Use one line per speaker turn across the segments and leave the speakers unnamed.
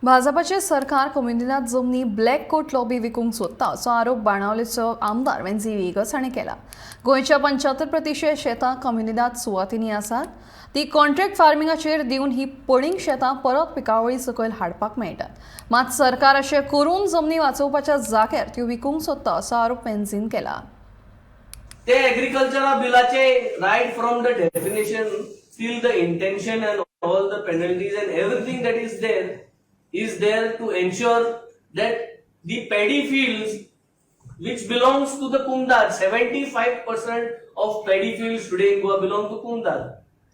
भाजपाचे सरकार कोमुनिदाद जमनी ब्लॅक कोट लॉबी विकूंक सोदता असो आरोप बाणावलेचो आमदार वेन्झी व्हिएगस हाणें केला. गोंयच्या 75% शेतां कोमुनिदाद सुवातींनी आसात. ती कॉन्ट्रॅक्ट फार्मिंगाचेर दिवन ही पडींग शेतां परत पिकावळी सकयल हाडपाक मेळटात. मात सरकार अशें करून जमनी वाचोवपाच्या जाग्यार त्यो विकूंक सोदता असो आरोप वेन्झीन केला.
ते एग्रीकल्चरा बिलाचे right from the definition till the intention and all the penalties and everything that is there to ensure that the paddy fields which belongs to the Kumdar, 75% of paddy fields today in Goa belong to Kumdar.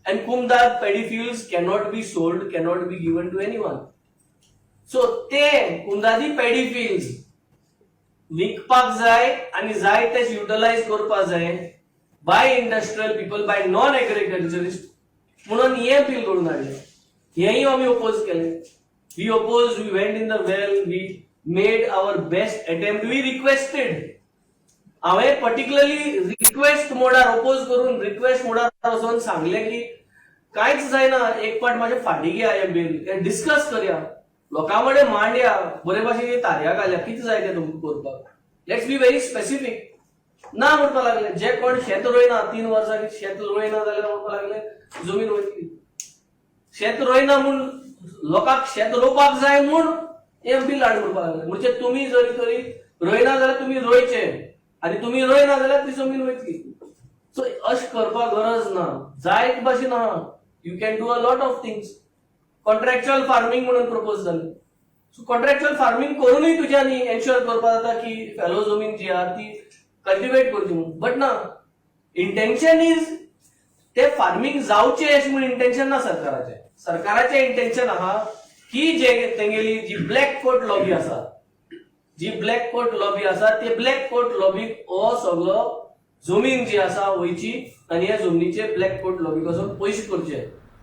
And Kumdar paddy fields cannot be sold, cannot be given to anyone. So ते कुमदादी paddy fields विकपाक जाय आणि जाय तेच utilise करपाक जाय by industrial people, by non agriculturist म्हणून हे बिल करून हाडलें. हेंय आमी ओपोज केलें. We oppose, we went in the well, we made our best attempt, we requested. हांवें पर्टिक्युलरली रिक्वेस्ट मोडार ओपोज करून रिक्वेस्ट मोडार वचोन सांगलें की कांयच जायना, एक पाट म्हाजे फाटीं घेया हें बील, तें डिस्कस करया, लोकां कडेन मांडया, बरे भाशेन तारया घालया, कितें जाय तें तुमकां करपाक. Let's be very specific. ना म्हणपाक लागले. जे कोण शेत रोयना, 3 वर्सां शेत रोयना जाल्यार म्हणपाक लागले जमीन वयतली. शेत रोयना म्हूण, लोकांक शेत रोवपाक जाय म्हूण हें बील हाड म्हणपाक लागले. म्हणजे तुमी जरी तरी रोयना जाल्यार तुमी रोयचे आनी तुमी रोयना जाल्यार ती जमीन वयतली. सो अशें करपाक गरज ना. जायत भाशेन आहा, you can do a lot of things. Contractual farming म्हणून प्रपोज जालें. सो कॉन्ट्रॅक्च्युअल फार्मींग करूनय तुज्यानी एन्श्योर करपाक जाता की फेलो जमीन जी आहा ती कल्टिवेट करची म्हणून. बट ना, इंटेन्शन is ते फार्मींग जावचें अशें म्हूण इंटेन्शन ना सरकाराचें. सरकाराचें इंटेन्शन आहा की जे तेंगेली जी ब्लॅक कोट लॉबी आसा, जी ब्लॅक कोट लॉबी आसा, ते ब्लॅक कोट लॉबीक हो सगळो जमीन जी आसा वयची आनी ह्या जमनीचे ब्लॅक कोट लॉबी कसो पयशे करचे.